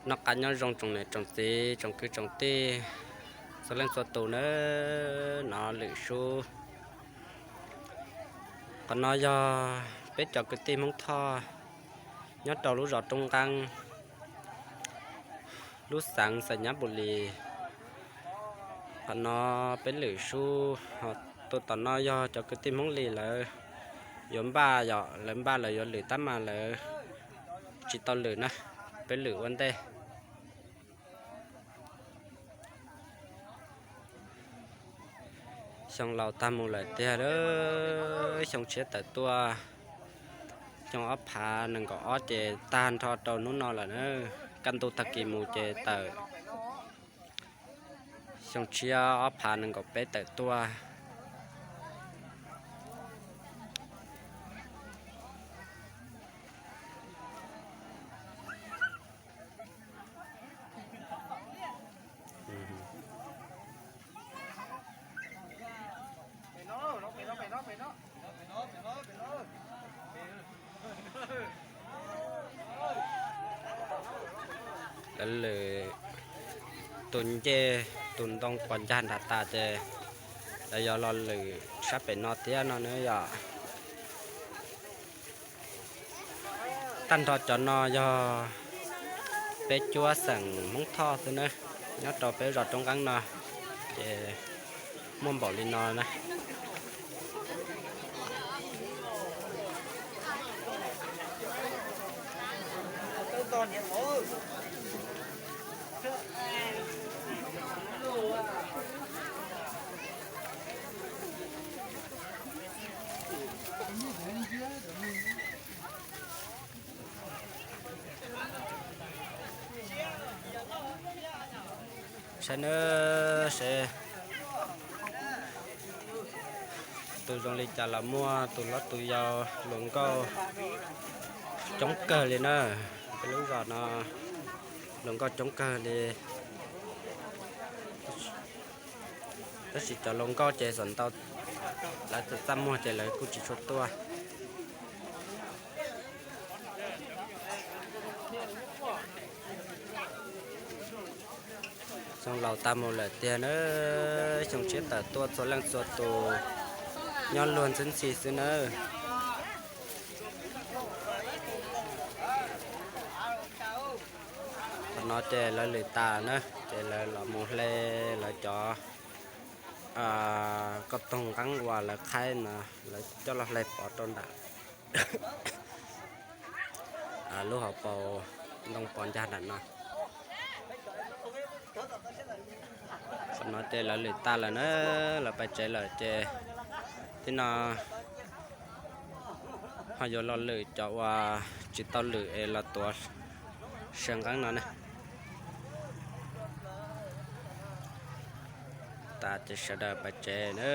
Noj qab nyob zoo tsoom niam tsoom txiv tsoom kwv tsoom tij txhua leej txhua tus nawb, no Lwm Sub. Qhov no yog peb cov kwv tij Hmoob Thoj nyob rau lub zos Roob Nqeeb, lub xeev Xais Nyab Npum Lis. Qhov no peb Lwm Sub, ho tus tom no yog cov kwv tij Hmoob Lis lawv yuav npaj, yog lawv npaj lawv yuav lwm tab mas lawv tsis tau lwm na, peb lwm ua ntej. Xyoo laus tag mus lawm tiag, xyoo tshiab tawm tuaj, xyoo ob phav nees nkaum ob ces tag nrho rau hnub no lawm na. Kaj ntug tag kis mus ces tawm xyoo tshiab ob phav nees nkaum peb tawm tuaj. Lawv lwm tus ncej tus ntoo pos ncag nram tas ces lawv yuav los lwm sab pem no thiab no na yom. Tag nrho cov no yog peb cuab xeem Hmoob Thoj xwb na, nyob rau peb zos Roob Nqeeb no ces muaj npaum li no na. Saib nawb, seb tus zoo li cas los muaj tus hlob tus yau hluas nkauj coob kawg li na. Peb lub zos no hluas nkauj coob kawg li. Tab sis cov hluas nkauj ces xam ntau lawv txaj muag ces lawv kuj tsis tshua tuaj. Xyoo laus tag mus lawm tiag na, xyoo tshiab tawm tuaj txhua leej txhua tus nyob luag ntxhi ntxhi xwb nawb. Qhov no ces lawv lwm tas na, ces lawv los mus hle lawv cov koj toog nqeeb uas lawv qhaib no, lawv coj los hle pov rau nram lub hauv paus ntoo pov ncag nram no. Qhov no ces lawv lwm tas lawm na, lawv pais tsev lawm ces tib no ho yuav los lwm cov uas tsis tau lwm es los tuav saw nqeeb no ne. Tas ces sawv daws pais tsev na.